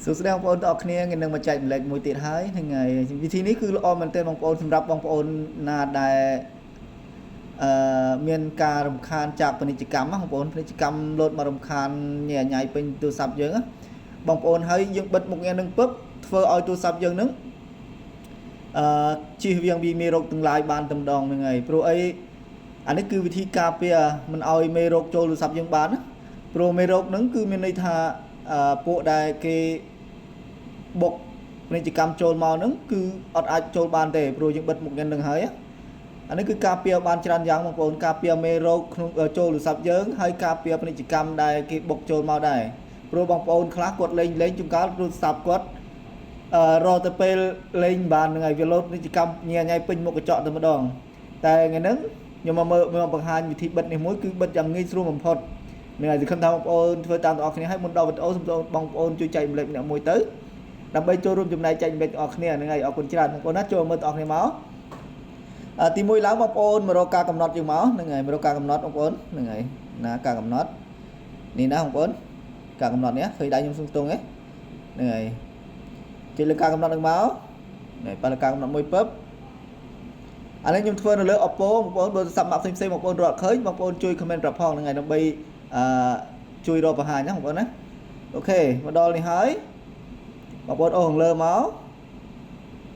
សួស្តីបងប្អូនទាំងអស់គ្នាថ្ងៃនឹងមកចែករំលែកមួយទៀតហើយហ្នឹងហើយវិធីនេះគឺល្អមែនទែនបងប្អូនសម្រាប់បងប្អូនណាដែលអឺមានការរំខានจากពាណិជ្ជកម្មណាបងប្អូនពាណិជ្ជកម្មលោតមករំខានញ៉ៃញ៉ៃពេញទូរស័ព្ទយើងណាបងប្អូនហើយយើងបិទមុខងារនឹងពឹបធ្វើឲ្យទូរស័ព្ទយើងនឹងអឺជៀសវាងពីមេរោគទាំងឡាយបានតែម្ដងហ្នឹងហើយព្រោះអីអានេះគឺវិធីការពារមិនឲ្យមេរោគចូលទូរស័ព្ទយើងបានណាព្រោះមេរោគហ្នឹងគឺមានន័យថាអឺពួកដែលគេ បុកពាណិជ្ជកម្មចូលមកហ្នឹងគឺអត់អាចចូលបានទេព្រោះយើងបិទមុខងារនឹងហើយអានេះគឺការពារបានច្រើនយ៉ាងបងប្អូនការពារមេរោគក្នុងចូលទូរស័ព្ទយើងហើយការពារពាណិជ្ជកម្មដែលគេបុកចូលមកដែរព្រោះបងប្អូនខ្លះគាត់លេងលេងជួនកាលទូរស័ព្ទគាត់អឺរកទៅពេលលេងបានហ្នឹងហើយវាលោតពាណិជ្ជកម្មញ៉ៃញ៉ៃពេញមុខកញ្ចក់តែម្ដងតែថ្ងៃហ្នឹងខ្ញុំមកមើលមកបង្ហាញវិធីបិទនេះមួយគឺបិទយ៉ាងងាយស្រួលបំផុតហ្នឹងហើយសង្ឃឹមថាបងប្អូនធ្វើតាមទាំងអស់គ្នាហើយមុនដល់វីដេអូសូមបងប្អូនជួយចែករំលែកម្នាក់មួយទៅ ដើម្បីចូលរួមចំណែកចែករំលែកទាំងអស់គ្នាហ្នឹងហើយអរគុណច្រើនបងប្អូនណាចូលមើលទាំងអស់គ្នាមកអឺទីមួយឡើងបងប្អូនមករកការកំណត់យើងមកហ្នឹងហើយមករកការកំណត់បងប្អូនហ្នឹងហើយណាការកំណត់នេះណាបងប្អូនការកំណត់នេះឃើញដៃខ្ញុំសុំស្ទង់ទេហ្នឹងហើយចុចលើការកំណត់នឹងមកនេះប៉ះលើការកំណត់មួយពឹបអានេះខ្ញុំធ្វើនៅលើ Oppo បងប្អូនបើទូរស័ព្ទម៉ាកផ្សេងៗបងប្អូនរកឃើញបងប្អូនជួយ comment ប្រាប់ផងហ្នឹងហើយដើម្បីអឺជួយរកបង្ហាញណាបងប្អូនណាOK មកដល់នេះហើយ បងប្អូនអូសខាងលើមក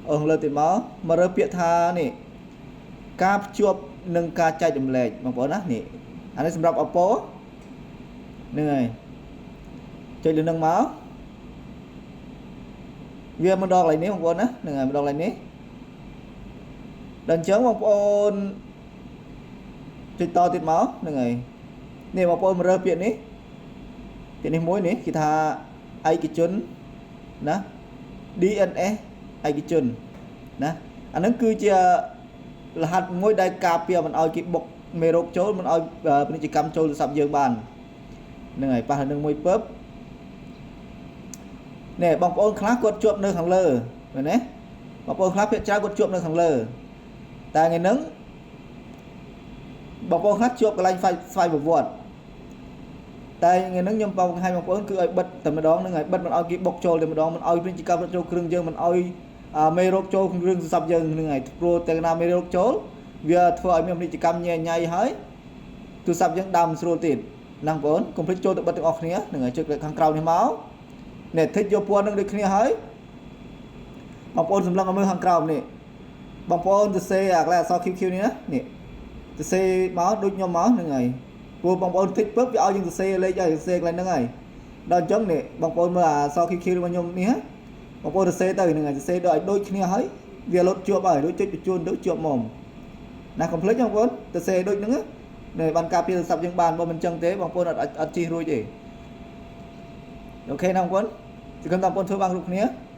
អូសខាងលើទៀតមកមករើពាក្យថានេះការភ្ជាប់និងការចែករំលែកបងប្អូនណានេះអានេះសម្រាប់ Oppo ហ្នឹងហើយចុចលើនឹងមកវាមកដល់កន្លែងនេះបងប្អូនណាហ្នឹងហើយមកដល់កន្លែងនេះដល់អញ្ចឹងបងប្អូនចុចតទៀតមកហ្នឹងហើយនេះបងប្អូនមករើសពាក្យនេះពាក្យនេះមួយនេះគេថាឯកជនណា DNS ឯកជនណាអាហ្នឹងគឺជារហ័សមួយដែលការពារមិនឲ្យគេបុកមេរោគចូលមិនឲ្យពាណិជ្ជកម្មចូលទូរស័ព្ទយើងបានហ្នឹងហើយប៉ះនឹងមួយពឹបនេះបងប្អូនខ្លះគាត់ជាប់នៅខាងលើមែនទេបងប្អូនខ្លះភាគច្រើនគាត់ជាប់នៅខាងលើតែថ្ងៃហ្នឹងបងប្អូនខ្លះជាប់កន្លែងស្វ័យប្រវត្តិតែថ្ងៃហ្នឹងខ្ញុំបង្ហាញបងប្អូនគឺឲ្យបិទតែម្ដងហ្នឹងហើយបិទមិនឲ្យគេបុកចូលតែម្ដងមិនឲ្យពាណិជ្ជកម្មចូលគ្រឿងយើងមិនឲ្យមេរោគចូលក្នុងគ្រឿងទូរស័ព្ទយើងហ្នឹងហើយព្រោះតែណាមេរោគចូលវាធ្វើឲ្យមានពាណិជ្ជកម្មញ៉ៃញ៉ៃហើយទូរស័ព្ទយើងដើមស្រួលទៀតណាបងប្អូនកុំភ្លេចចូលទៅបិទទាំងអស់គ្នាហ្នឹងហើយចុចខាងក្រោមនេះមកនេះធីកយកពណ៌ហ្នឹងដូចគ្នាហើយបងប្អូនសម្លឹងឲ្យមើលខាងក្រោមនេះបងប្អូនទៅសេអាកន្លែងអក្សរ QQ នេះណានេះទៅសេមកដូចខ្ញុំមកហ្នឹងហើយព្រោះបងប្អូនធីកពឹបវាឲ្យយើងសរសេរលេខឲ្យសរសេរកន្លែងហ្នឹងហើយដល់អញ្ចឹងនេះបងប្អូនមើលអាអក្សរ QQ របស់ខ្ញុំនេះណាបងប្អូនសរសេរទៅហ្នឹងហើយសរសេរដល់ឲ្យដូចគ្នាហើយវាលុតជាប់ហើយដូចចុចបញ្ជូនទៅជាប់ហ្មងណាកុំភ្លេចបងប្អូនសរសេរដូចហ្នឹងនេះបានការពារទូរស័ព្ទយើងបានបើមិនអញ្ចឹងទេបងប្អូនអត់អត់ជិះរួចទេOK ណាបងប្អូនសង្ឃឹមថាបងប្អូនធ្វើបានគ្រប់គ្នា។